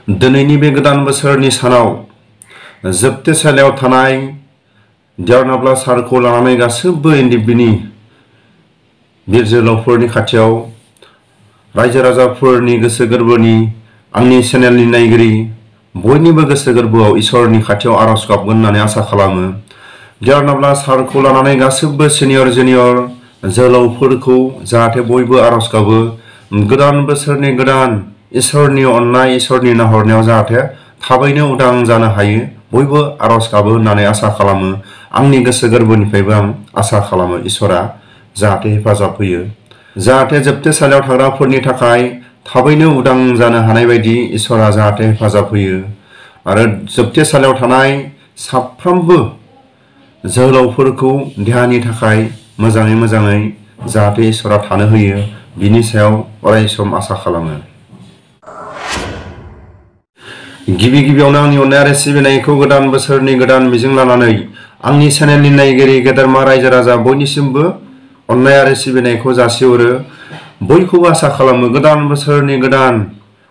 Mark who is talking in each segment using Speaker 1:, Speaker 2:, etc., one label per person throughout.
Speaker 1: दिनैनि बे गोदान बोसोरनि सानाव जोबथेसालियाव थानाय देरनाब्ला सारखौ लानानै गासैबो एनडिएफबिनि बिर जोहोलावफोरनि खाथियाव रायजो राजाफोरनि गोसो गोरबोनि आंनि चेनेलनि नायगिरि बयनिबो गोसो गोरबोआव इसोरनि खाथियाव आरज गाबगोन होननानै आसा खालामो। देरनाब्ला सारखौ लानानै गासैबो सिनियर जुनियर जोहोलावफोरखौ जाहाथे बयबो आरज गाबो गोदान बोसोरनि गोदान इसोरनि अननाय इसोरनि नाहरनायाव जाहाथे थाबैनो उदां जानो हायो बयबो आरज गाबो होननानै आसा खालामो। आंनि गोसो गोरबोनिफ्रायबो आं आसा खालामो इसोरा जाहाथे हेफाजाब होयो, जाहाथे जोबथेसालियाव थाग्राफोरनि थाखाय थाबैनो उदां जानो हानाय बायदि इसोरा जाहाथे हेफाजाब होयो आरो जोबथेसालियाव थानाय साफ्रोमबो जोहोलावफोरखौ देहानि थाखाय मोजाङै जाहाथे इसोरा थानो होयो बिनि सायाव अराय सम आसा खालामो। गिबियावनो आंनि अननाय आरो सिबिनायखौ गोदान बोसोरनि गोदान मिजिं लानानै आंनि चेनेलनि नायगिरि गेदेरमा रायजो राजा बयनिसिमबो अननाय आरो सिबिनायखौ जासिहरो। बयखौबो आसा खालामो गोदान बोसोरनि गोदान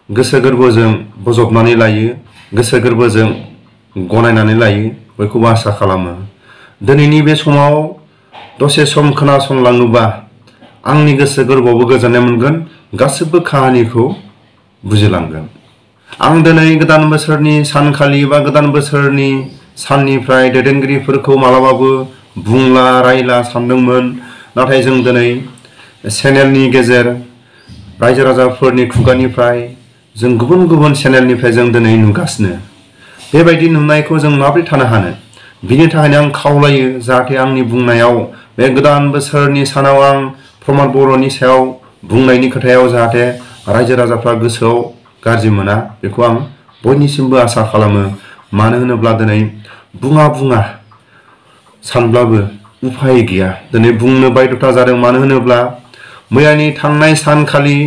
Speaker 1: गोसो गोरबोजों बजबनानै लायो, गोसो गोरबोजों गनायनानै लायो, बयखौबो आसा खालामो। दिनैनि बे समाव दसे सम खोनासंलाङोबा आंनि गोसो गोरबोआवबो गोजोननाय मोनगोन, गासिबो काहानिखौ बुजिलांगोन। आं दिनै गोदान बोसोरनि सानखालि बा गोदान बोसोरनि साननिफ्राय दैदेनगिरिफोरखौ मालाबाबो बुंला रायला सानदोंमोन, नाथाय जों दिनै चेनेलनि गेजेर रायजो राजाफोरनि खुगानिफ्राय जों गुबुन चेनेलनिफ्राय जों दिनै नुगासिनो। बेबायदि नुनायखौ जों माबोरै थानो हानो? बिनि थाखायनो आं खावलायो जाहाथे आंनि बुंनायाव बे गोदान बोसोरनि सानाव आं प्रमद बर'नि सायाव बुंनायनि खोथायाव जाहाथे रायजो राजाफ्रा गोसोआव गाज्रि मोना बेखौ आं बयनिसिमबो आसा खालामो। मानो होनोब्ला दिनै बुङा सानब्लाबो उफाय गैया, दिनै बुंनो बायध'ता जादों। मानो होनोब्ला मैयानि थांनाय सानखालि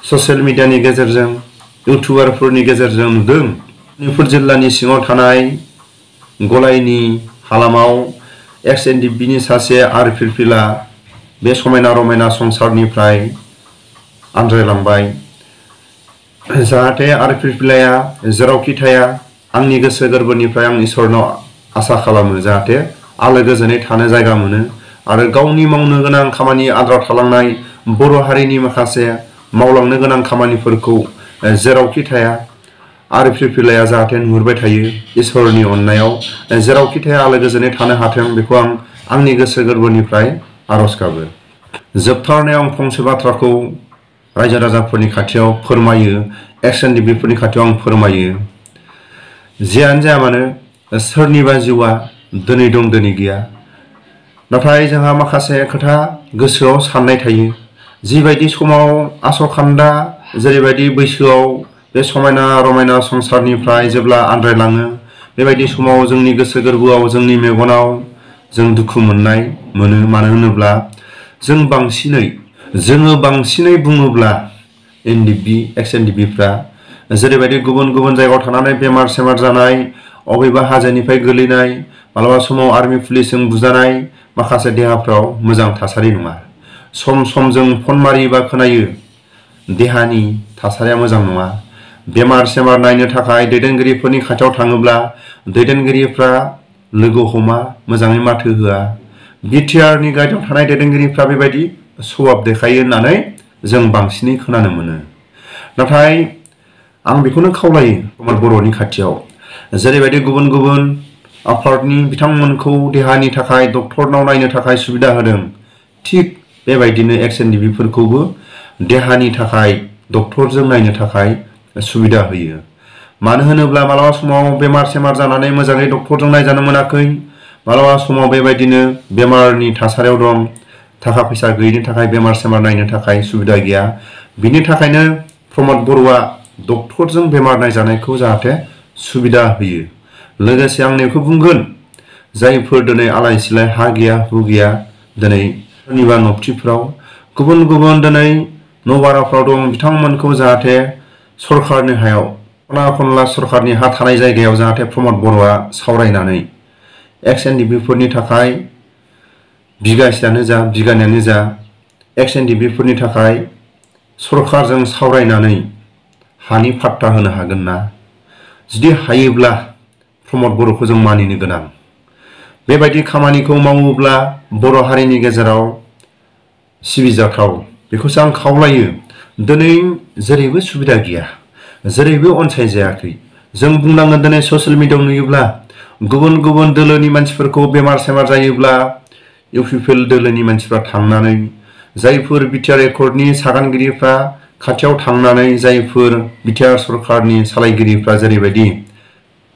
Speaker 1: ससियेल मिडियानि गेजेरजों इउटुबारफोरनि गेजेरजों नुदों शनितपुर जिल्लानि सिङाव थानाय गलायनि हालामाव एक्स एनडिएफबिनि सासे आरपिएफिला बे समायना रमायना संसारनिफ्राय आनज्रायलांबाय। जाहाथे आरपिएफिलाया जेरावखि थाया आंनि गोसो गोरबोनिफ्राय आं इसोरनाव आसा खालामो जाहाथे आलो गोजोनै थानो जायगा मोनो आरो गावनि मावनो गोनां खामानि आद्रा थालांनाय बर' हारिनि माखासे मावलांनो गोनां खामानिफोरखौ जेरावखि थाया आरपिएफिलाया जाहाथे नुहुरबाय थायो इसोरनि अननायाव जेरावखि थाया आलो गोजोनै थानो हाथों बेखौ आं आंनि गोसो गोरबोनिफ्राय आरज गाबो। जोबथारनायाव आं फंसे बाथ्राखौ रायजो राजाफोरनि खाथियाव फोरमायो, एक्स एनडिएफबिफोरनि खाथियाव आं फोरमायो। जियानो जाया मानो सोरनिबा जिउआ दिनै दं दिनै गैया, नाथाय जोंहा माखासे खोथा गोसोआव साननाय थायो। जिबायदि समाव आसखान्दा जेरैबायदि बैसोआव बे समायना रमायना संसारनिफ्राय जेब्ला आनज्रायलाङो बेबायदि समाव जोंनि गोसो गोरबोआव जोंनि मेगनाव जों दुखु मोनो। मानो होनोब्ला जोङो बांसिनै बुङोब्ला एनडिएफबि एक्स एनडिएफबिफ्रा जेरैबायदि गुबुन जायगायाव थानानै बेमार सेमार जानाय, अबेबा हाजोनिफ्राय गोलैनाय, मालाबा समाव आर्मि पुलिसजों बुजानाय माखासे देहाफ्राव मोजां थासारि नङा। सम जों फन मारियोबा खोनायो देहानि थासारिया मोजां नङा। बेमार सेमार नायनो थाखाय दैदेनगिरिफोरनि खाथियाव थाङोब्ला दैदेनगिरिफ्रा लोगो हमा, मोजाङै माथो होआ। बिटिआरनि गाइडआव थानाय दैदेनगिरिफ्रा बेबायदि सभाब देखायो होननानै जों बांसिनै खोनानो मोनो। नाथाय आं बेखौनो खावलायो प्रमद बर'नि खाथियाव जेरैबायदि गुबुन आफादनि बिथांमोनखौ देहानि थाखाय डक्टरनाव नायनो थाखाय सुबिदा होदों, थिग बेबायदिनो एक्स एनडिएफबिफोरखौबो देहानि थाखाय डक्टरजों नायनो थाखाय सुबिदा होयो। मानो होनोब्ला मालाबा समाव बेमार सेमार जानानै मोजाङै डक्टरजों नायजानो मोनाखै, मालाबा समाव बेबायदिनो बेमारनि थासारियाव दं, थाखा फैसा गैयिनि थाखाय बेमार सेमार नायनो थाखाय सुबिदा गैया। बिनि थाखायनो प्रमद बर'आ डक्टरजों बेमार नायजानायखौ जाहाथे सुबिदा होयो। लोगोसे आं नैखौ बुंगोन जायफोर दिनै आलाय सिलाय हा गैया हु गैया, दिनै सोरनिबा नबथिफ्राव गुबुन दिनै न' भाराफ्राव दं, बिथांमोनखौ जाहाथे सरकारनि हायाव खना सरकारनि हा थानाय जायगायाव जाहाथे प्रमद बर'आ सावरायनानै एक्स एनडिएफबिफोरनि थाखाय बिगासेयानो जा बिगानैयानो जा एक्स एनडिएफबिफोरनि थाखाय सरकारजों सावरायनानै हानि फाट्टा होनो हागोन ना? जुदि हायोब्ला प्रमद बर'खौ जों मानिनो गोनां। बेबायदि खामानिखौ मावोब्ला बर' हारिनि गेजेराव सिबिजाथाव। बेखौसो आं खावलायो। दिनै जेरैबो सुबिदा गैया, जेरैबो अनसायजायाखै। जों बुंनांगोन दिनै ससियेल मिडियायाव नुयोब्ला गुबुन गुबुन दोलोनि मानसिफोरखौ बेमार सेमार जायोब्ला इउपिपिएल दोलोनि मानसिफ्रा थांनानै, जायफोर बिटिआर एकर्डनि सागानगिरिफ्रा खाथियाव थांनानै, जायफोर बिटिआर सरकारनि सालायगिरिफ्रा जेरैबायदि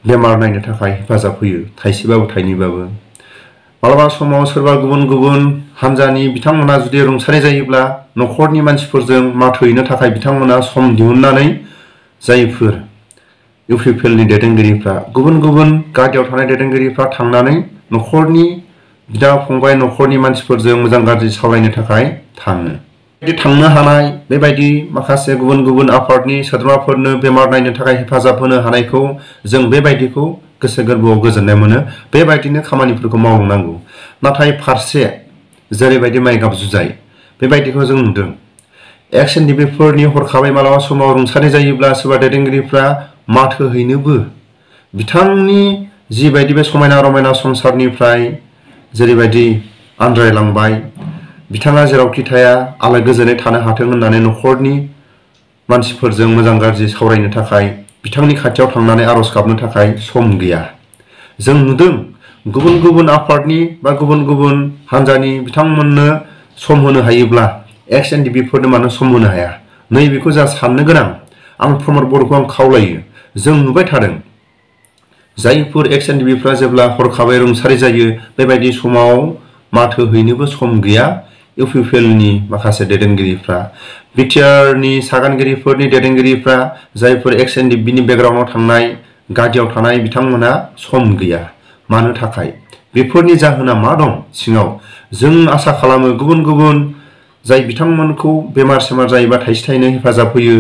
Speaker 1: बेमार नायनो थाखाय हेफाजाब होयो, थाइसेबाबो थाइनैबाबो। मालाबा समाव सोरबा गुबुन गुबुन हान्जानि बिथांमोना जुदि रुंसारि जायोब्ला न'खरनि मानसिफोरजों माथो हैनो थाखाय बिथांमोना सम दिहुननानै, जायफोर इउपिपिएलनि दैदेनगिरिफ्रा, गुबुन गुबुन गादियाव थानाय दैदेनगिरिफ्रा थांनानै न'खरनि बिदा फंबाय, न'खरनि मानसिफोरजों मोजां गाज्रि सावरायनो थाखाय थाङो। बेबायदि थांनो हानाय, बेबायदि माखासे गुबुन गुबुन आफादनि सोद्रोमाफोरनो बेमार नायनो थाखाय हेफाजाब होनो हानायखौ जों बेबायदिखौ गोसो गोरबोआव गोजोननाय मोनो। बेबायदिनो खामानिफोरखौ मावलांनांगौ। नाथाय फारसे जेरैबायदि माइगाब जुजाय, बेबायदिखौ जों नुदों। एक्स एनडिपिफोरनि हरखाबै मालाबा समाव रुंसारि जायोब्ला सोरबा दैदेनगिरिफ्रा माथो हैनोबो, बिथांनि जिबायदि बे समायना रमायना संसारनिफ्राय जेरैबायदि आनज्रायलांबाय, बिथाङा जेरावखि थाया आलो गोजोनै थानो हाथों होननानै न'खरनि मानसिफोरजों मोजां गाज्रि सावरायनो थाखाय, बिथांनि खाथियाव थांनानै आर'ज गाबनो थाखाय सम गैया। जों नुदों गुबुन गुबुन आफादनि बा गुबुन गुबुन हान्जानि बिथांमोननो सम होनो हायोब्ला एक्स एनडिपिफोरनो मानो सम होनो हाया? नैबेखौ जों साननो गोनां। आं प्रमद बर'खौ आं खावलायो। जों नुबाय थादों जायफोर एक्स एनडिपिफ्रा जेब्ला हरखाबै रुंसारि जायो, बेबायदि समाव माथो हैनोबो सम गैया इउपिपिएलनि माखासे दैदेनगिरिफ्रा, बिटिआरनि सागानगिरिफोरनि दैदेनगिरिफ्रा, जायफोर एक्स एनडिपिनि बेकग्राउन्डआव थांनाय, गादियाव थानाय बिथांमोना सम गैया। मानो थाखाय? बेफोरनि जाहोना मा दं सिङाव? जों आसा खालामो गुबुन गुबुन जाय बिथांमोनखौ बेमार सेमार जायोबा थाइसे थाइनै हेफाजाब होयो,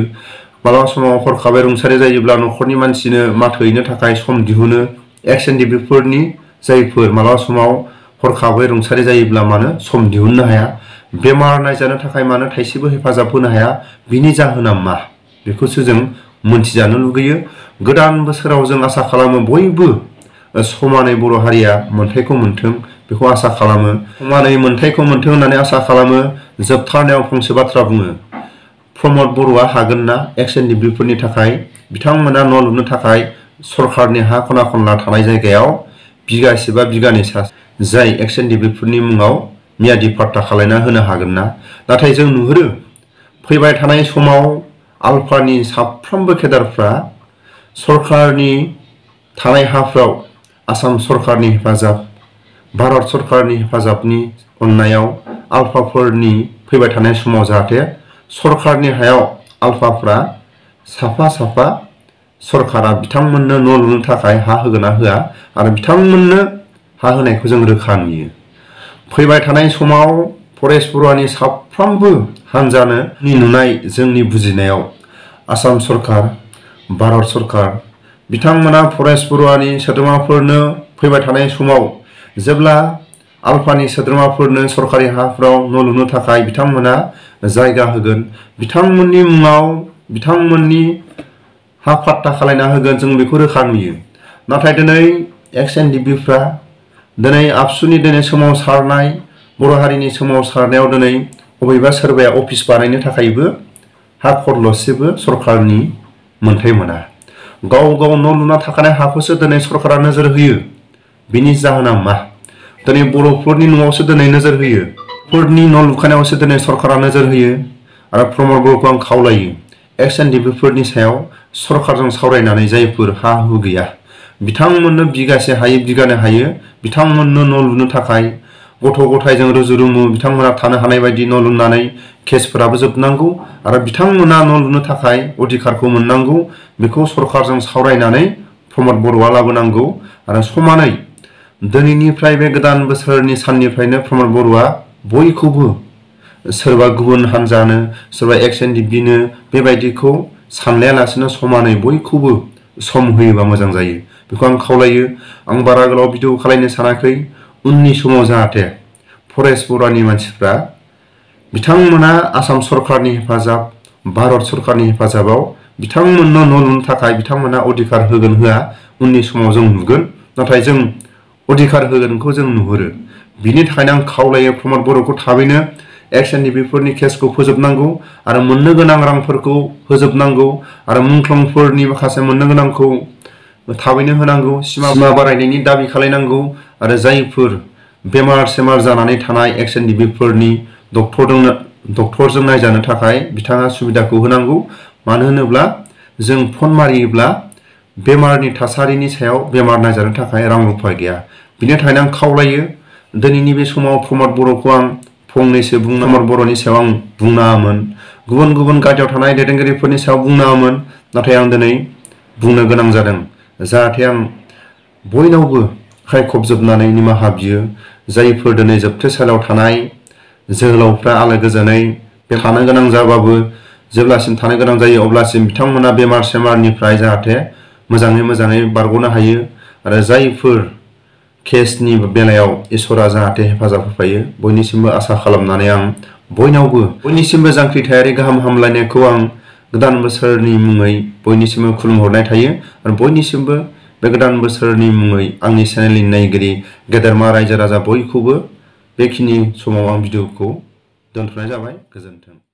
Speaker 1: मालाबा समाव हरखाबै रुंसारि जायोब्ला न'खरनि मानसिनो माथो हैनो थाखाय सम दिहुनो, एक्स एनडिपिफोरनि जायफोर मालाबा समाव हरखाबै रुंसारि जायोब्ला मानो सम दिहुननो हाया? बेमार नायजानो थाखाय मानो थाइसेबो हेफाजाब होनो हाया? बिनि जाहोना मा? बेखौसो जों मोनथिजानो लुगैयो। गोदान बोसोराव जों आसा खालामो बयबो समानै बर' हारिया मोनथायखौ मोन्थों, बेखौ आसा खालामो। समानै मोनथायखौ मोन्थों होननानै आसा खालामो। जोबथारनायाव फंसे बाथ्रा बुङो, प्रमद बर'आ हागोन ना एक्स एनडिपिफोरनि थाखाय? बिथांमोना न' लुनो थाखाय सरकारनि हा खना खनला थानाय जायगायाव बिगासे बा बिगानै जाय एक्स एनडिपिफोरनि मुङाव मियादि फाट्टा खालायना होनो हागोन ना? नाथाय जों नुहुरो फैबाय थानाय समाव आलफानि साफ्रोमबो केडारफ्रा सरकारनि थानाय हाफ्राव आसाम सरकारनि हेफाजाब, भारत सरकारनि हेफाजाबनि अननायाव आलफाफोरनि फैबाय थानाय समाव जाहाथे सरकारनि हायाव आलफाफ्रा साफा साफा सरकारा बिथांमोननो न' लुनो थाखाय हा होगोन ना होआ, आरो बिथांमोननो हा होनायखौ जों रोखा नुयो। फैबाय थानाय समाव फरेस्ट बरुवानि साफ्रोमबो हान्जानो नुनाय जोंनि बुजिनायाव आसाम सरकार, भारत सरकार बिथांमोना फरेस्ट बरुवानि सोद्रोमाफोरनो फैबाय थानाय समाव जेब्ला आलफानि सोद्रोमाफोरनो सरकारि हाफ्राव न' लुनो थाखाय बिथांमोना जायगा होगोन, बिथांमोननि मुङाव बिथांमोननि हा फाट्टा खालायना होगोन, जों बेखौ रोखा नुयो। नाथाय दिनै एक्स एनडिपिफ्रा दिनै आबसुनि दिनै सोमावसारनाय, बर' हारिनि सोमावसारनायाव दिनै बबेबा सोरबाया अफिस बानायनो थाखायबो हा खरल'सेबो सरकारनि मोन्थाय मोना। गाव गाव न' लुना थाखानाय हाखौसो दिनै सरकारा नोजोर होयो। बिनि जाहोना मा? दिनै बर'फोरनि न'आवसो दिनै नोजोर होयो, फोरनि न' लुखानायावसो दिनै सरकारा नोजोर होयो। आरो प्रमद बर'खौ आं खावलायो एक्स एनडिपिफोरनि सायाव सरकारजों सावरायनानै जायफोर हा हु गैया, बिथांमोननो बिगासे हायो बिगानै हायो बिथांमोननो न' लुनो थाखाय, गथ' गथायजों रुजु रुमु बिथांमोना थानो हानाय बायदि न' लुनानै केसफोराबो जोबनांगौ, आरो बिथांमोना न' लुनो थाखाय अधिकारखौ मोननांगौ। बेखौ सरकारजों सावरायनानै प्रमद बर'आ लाबोनांगौ। आरो समानै दिनैनिफ्राय बे गोदान बोसोरनि साननिफ्रायनो प्रमद बर'आ बयखौबो, सोरबा गुबुन हान्जानो, सोरबा एक्स एनडिपिनो बेबायदिखौ सानलायालासिनो समानै बयखौबो सम होयोबा मोजां जायो। बेखौ आं खावलायो। आं बारा गोलाव भिडिअ खालायनो सानाखै। उननि समाव जाहाथे फरेस्ट बरुवानि मानसिफ्रा बिथांमोना आसाम सरकारनि हेफाजाब, भारत सरकारनि हेफाजाबाव बिथांमोननो न' लुनो थाखाय बिथांमोना अधिकार होगोन होआ उननि समाव जों नुगोन, नाथाय जों अधिकार होगोनखौ जों नुहुरो। बिनि थाखायनो आं खावलायो प्रमद बर'खौ थाबैनो एक्स-एन-डि-पि फोरनि केसखौ फोजोबनांगौ आरो मोननो गोनां रांफोरखौ होजोबनांगौ आरो मुंख्लंफोरनि माखासे मोननो गोनांखौ थाबैनो होनांगौ, सिमा बारायनायनि दाबि खालायनांगौ आरो जायफोर बेमार जानानै थानाय एक्स-एन-डि-पि फोरनि डक्टरजों नायजानो थाखाय बिथाङा सुबिदाखौ होनांगौ। मानो होनोब्ला जों फन मारियोब्ला बेमारनि थासारिनि सायाव बेमार नायजानो थाखाय रां रुफा गैया। बिनि थाखायनो आं खावलायो दिनैनि बे समाव प्रमद बर'खौ आं फंनैसो प्रमद बर'नि सायाव आं बुंनाङामोन, गुबुन गुबुन गादियाव थानाय दैदेनगिरिफोरनि सायाव बुंनाङामोन, नाथाय आं दिनै बुंनो गोनां जादों जाहाथे आं बयनावबो आखाइ खबजोबनानै निमाहा बियो। जायफोर दिनै जोबथेसालियाव थानाय जोहोलावफ्रा आलो गोजोनै थानो गोनां जाबाबो जेब्लासिम थानो गोनां जायो अब्लासिम बिथांमोना बेमारनिफ्राय जाहाथे मोजाङै बारग'नो हायो आरो जायफोर केसनि बेलायाव इसोरा जाहाथे हेफाजाब होफायो बयनिसिमबो आसा खालामनानै आं बयनिसिमबो जांख्रिथायारि गाहाम हामलायनायखौ आं गोदान बोसोरनि मुङै बयनिसिमबो खुलुमहरनाय थायो आरो बयनिसिमबो बे गोदान बोसोरनि मुङै आंनि चेनेलनि नायगिरि गेदेरमा रायजो राजा बयखौबो बेखिनि समाव आं भिडिअखौ दोनथ'नाय जाबाय। गोजोन्थों।